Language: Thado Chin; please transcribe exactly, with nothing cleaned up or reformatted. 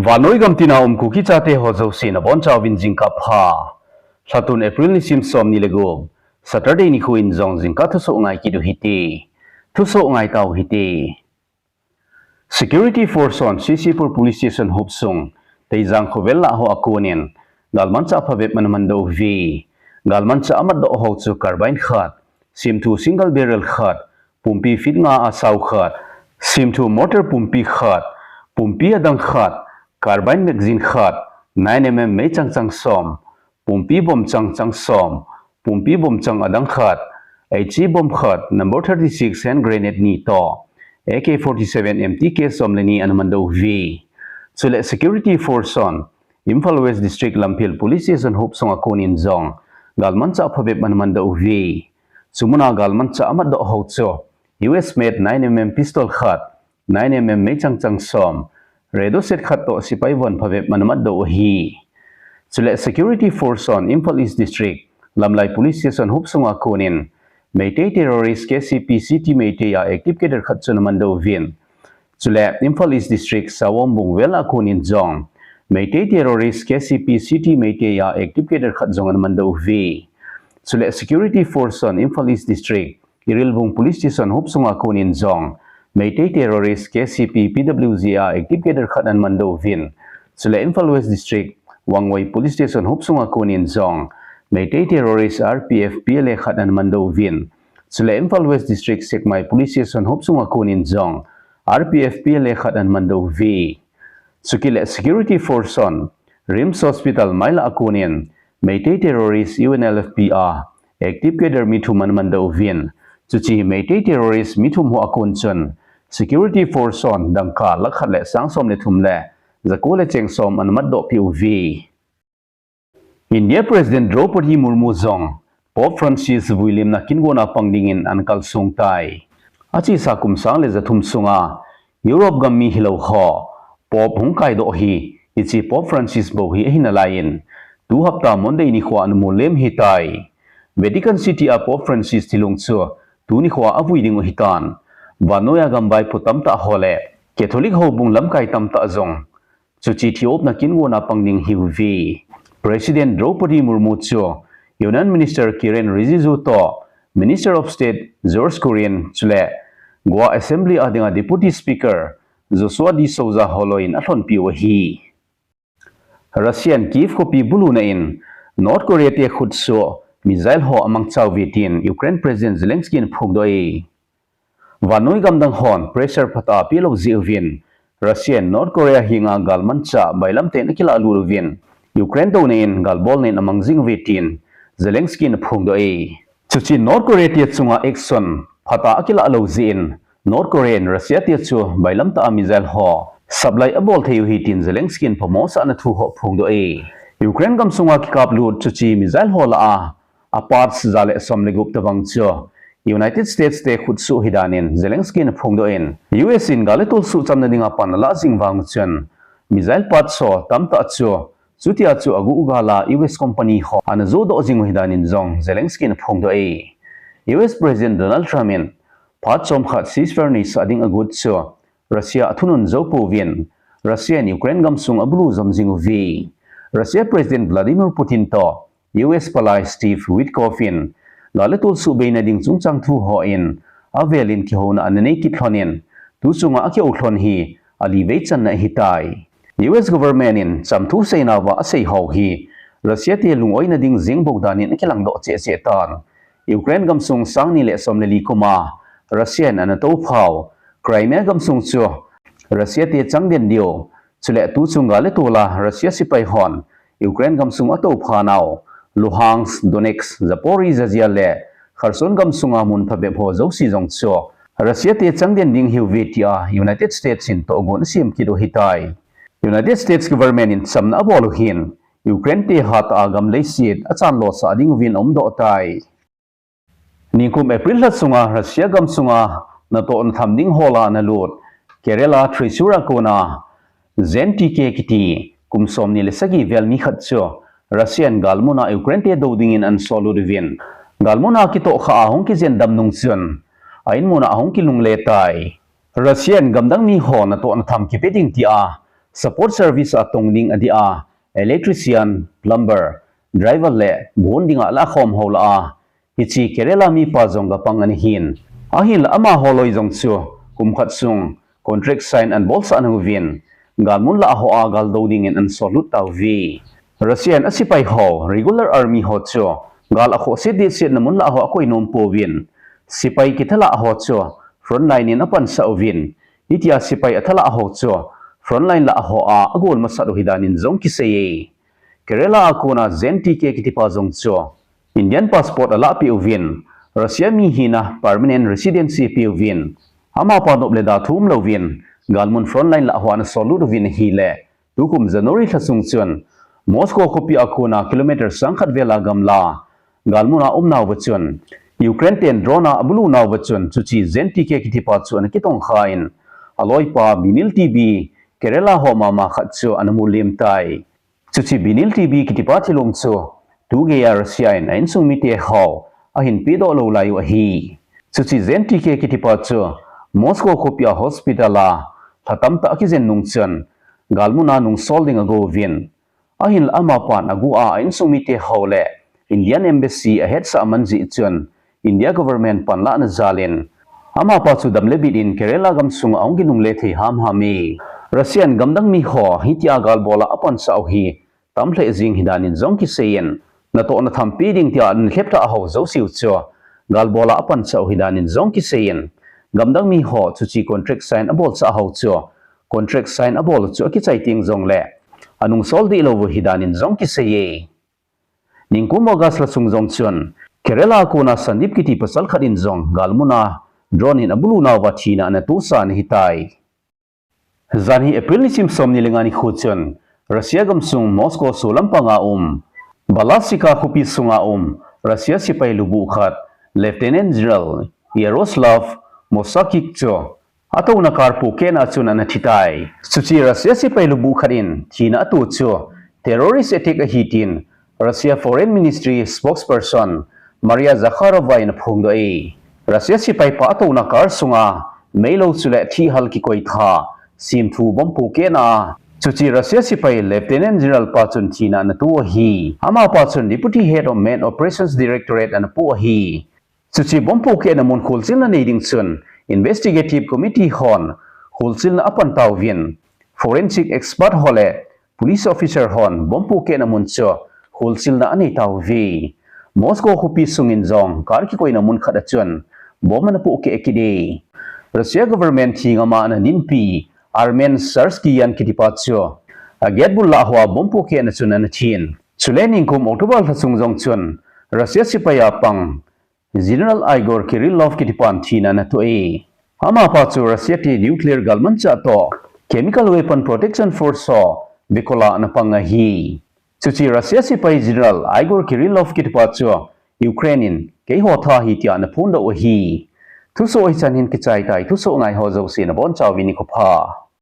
Vannoi gam tina um Kuki chate ho jouse nabonchauvin jingkah pha. Lhatun April nisim somni le gup, Saturday nikho in jong jingkah thusoh ngai kit u hite. Thusoh ngai tau hite. Security Force hon C C Pur Police Station hopsung, Teijang khovel lah ho a konin galmanchah phabep ana mandoh uve. Galmanchah amatdoh ho chu carbine khat, semthu single barrel khat, pumpi feet nga a sao khat, semthu mortar pumpi khat, pumpi adang khat, carbine magazine khat, nine M M meichang chang som, pumpi bomb chang chang som, pumpi bomb chang adang khat, H E bomb khat, number thirty-six hand grenade ni toh, A K forty-seven M T K som le ni ana mandoh uve. Chule Security Force hon Imphal West District Lamphel Police Station hopsung a konin jong galmanchah phabep ana mandoh uve. Chu muna galmanchah amatdoh ho chu U S made nine M M pistol khat, nine M M meichang chang som, radio set khat toh sepai von phabep ana matdoh u ahi. Chule Security Force hon Imphal East District Lamlai Police Station hopsung a konin Meitei terrorist K C P C T Meitei a active cadre khat chu ana mandoh uvin. Chule Imphal East District Sawombung vel a konin jong Meitei terrorist K C P C T Meitei a active cadre khat jong ana mandoh uve. Chule Security Force hon Imphal East District Irilbung Police Station hopsung a konin jong Meitei terrorist K C P P W G a active cadre khat ana mandoh uvin. Chule Imphal West District Wangoi Police Station hopsung a konin jong Meitei terrorist R P F P L A khat ana mandoh uvin. Chule Imphal West District Sekmai Police Station hopsung a konin jong R P F P L A khat ana mandoh uve. Chukit le Security Force hon RIMS Hospital mailah a konin Meitei terrorist U N L F P a active cadre mi thum ana mandoh uvin. Chuche Meitei terrorist mi thum ho a kon chun Security Force hon dangka lakh khat le sang som le thum le jako le cheng som ana matdoh peh uve. India President Draupadi Murmu jong Pope Francis vuilimna kin gona pang dingin ana kalsong tai. Achesa kum sang le jathum sunga Europe gam mi hilou ho Pope hung kaidoh hi, hiche Pope Francis bou hi ahi nalaiyin, tu hapta Monday nikho ana molem ahitai. Vatican City a Pope Francis thilong chu tuni nikho a avui ding u ahitan. Vannoiya gam vaipo tamtah ho le Catholic houbung lamkai tamtah jong chuche thi-opna kin gona pang ding ahiuve. President Draupadi Murmu chu Union Minister Kiren Rijiju toh Minister of State George Kurian chule Goa Assembly a dinga Deputy Speaker Joshua D'Souza ho loiyin alhonpiu ahi. Russian Kyiv khopi buluna in North Korea te khutsoh missile ho amangchauve tin Ukraine President Zelensky in aphongdoh e. Vannoi gamdang hon pressure phatah a pelou jeh uvin Russian North Korea henga galmanchah bailamtah in akilalut uvin Ukraine douna in galbolna in amang jing uve tin Zelensky in aphongdoh e. Chuche North Korea te chunga action phatah a akilah lou jeh in North Korea in Russia te chu bailamtah a missile ho supply abol thei u ahi tin Zelensky in phamosahna thu ho aphongdoh e. Ukraine gamsunga kikaplut chuche missile ho lah a, a parts ja le som le gup tobang chu United States te khutsoh ahidan in Zelensky in aphongdoh in, U S in gal le tol suhchamna dinga pan alah jing vang chun missile parts ho tamtah chu chutia chu aguh gal a U S company ho ana johdoh jing u ahidan in jong Zelensky in aphongdoh e. U S President Donald Trump in phat chomkhat ceasefire neisah ding agot chu Russia athunun jou pouvin, Russia in Ukraine gamsung abulu jom jing uve. Russia President Vladimir Putin toh U S palai Steve Witkoff in gal le tol suhbeina ding chungchang thu hon avelin kihouna ana nei kit lhonin, tu chunga akihou lhon hi ali vei channa ahitai. U S government in chamthu seinauva asei ho hi Russia te lungoina ding jeng bou danin akilangdoh cheh cheh tan. Ukraine gamsung sang ni le som le li kuma Russia in ana tophau Crimea gamsung chu Russia te chang den diu, chule tu chung gal le tol a Russia sepai hon Ukraine gamsung atoupha nau Luhansk, Donetsk, Zaporizhzhia le Kherson gamsunga mun phabep ho jouse jong chu Russia te chang den ding ahiuve tia United States in tohgon asem kit u ahitai. United States government in chamna abol u hin Ukraine te hatah a gam leiset achan losah ding uvin aumdoh tai. Nikum April lha sunga Russia gamsunga natoh natham ding hola analut Kerala Thrissur a kona Zen T K kiti kum somni le sagi vel mi khat chu Russia in galmuna Ukraine te dou dingin ana sollut uvin, galmuna kitohkha a hung kijen dam nung chun a inmuna ahung kilungle tai. Russia in gamdang mi ho natoh natham kipe ding tia support service a tong ding adia, electrician, plumber, driver le bon dinga la khom ho la a, hiche Kerala mipa jong gapang ana hin. Ahinla amaho loi jong chu kum khat sung contract sign ana bolsah nauvin, galmun lah a ho a gal do dingin ana sollut tauve. Russia in asepai ho, regular army ho chu gal akhoh set dehset na mun lah a ho akoi nom pouvin, sepai kithalah ho chu frontline in apansah uvin, hitia sepai athalah ho chu frontline lah a ho a agol masat u hidan in jong kiseiye. Kerala a kona Jen T K kitipa jong chu Indian passport alahpeh uvin, Russia mi hina permanent residency apeuvin, amapa nop le da thum louvin, galmun frontline lah a ho ana sollut uvin ahile, tukum January lha sung chun Moscow khopi a kona kilometer sangkhat vel a gamla galmun a umnauva chun, Ukraine ten drone a abulunauva chun, chuche Jen T K kitipa chu ana kitongkhan, aloipa Vinil T B, Kerala ho mama khat chu ana mulim tai. Chuche Vinil T B kitipa thilum chu tugeiya Russia in a insung mite ho ahin pedoh lou lai u ahi. Chuche Jen T K kitipa chu Moscow khopi a hospital a lha tamtah akijen nung chun, galmun a nungsol ding agouvin, ahinla amapan agu a a insung mite ho le Indian embassy ahetsah man jeh chun, India government panlahna jalin, amapa chu dam le bit in Kerala gamsung a ahung kinungle thei hamham e. Russia in gamdang mi ho hitia gal bol a apansah u hi tam lheh jing hidan in jong kiseiyin, natohna thampi ding tia ana lhep tha ho jouse u chu gal bol a apansah u hidan in jong kiseiyin, gamdang mi ho chuche contract sign abolsah ho chu contract sign abol u chu akichai teng jongle anungsol deh lou u hidan in jong kiseiye. Ningkum August lha sung jong chun, Kerala kona Sandeep kiti pasal khat in jong galmun a drone in abulunauva thina ana tohsa ana hitai. Janhi April nisim somni le nga nikho chun, Russia gamsung Moscow solampang a um, Balashikha khopi sunga um, Russia sepai lubuh khat, Lieutenant General Yaroslav Mosakhich chu atouna car pohkehna chun ana thitai. Chuche Russia sepai lubuh khat in thina ato chu terrorist attack ahi tin Russia Foreign Ministry spokesperson Maria Zakharova in aphongdoh e. Russia sepai pa atouna car sunga meilou chule thihal kikoi tha, simthu bomb pohkehna, chuche Russia sepai Lieutenant General pa chun thina ana to ahi. Amapa chun Deputy Head of Main Operations Directorate ana po ahi. Chuche bomb pohkehna mun kholchilna nei ding chun Investigative Committee hon kholchilna apan tauvin, forensic expert ho le police officer hon bomb pohkehna mun chu kholchilna anei tauve. Moscow khopi sungin jong car kikoina mun khat a chun bomb ana pohkeh kit e. Russia government thi ngam a ana dinpi Armen Tsarkhian kitipa chu agate bul lah hoa bomb pohkehna chun ana thin. Chule ningkum October lha sung jong chun Russia sepai a pang General Igor Kirillov kitipan thina ana to e. Amapa chu Russia te nuclear galmanchah toh Chemical Weapon Protection Force ho vekola ana pang ahi. Chuche Russia sepai General Igor Kirillov kitipa chu Ukraine in keiho tha ahi tia ana phondoh u ahi. Thusoh hichan hin kichai tai, thusoh ngai ho jouse nabonchauvin nikho pha.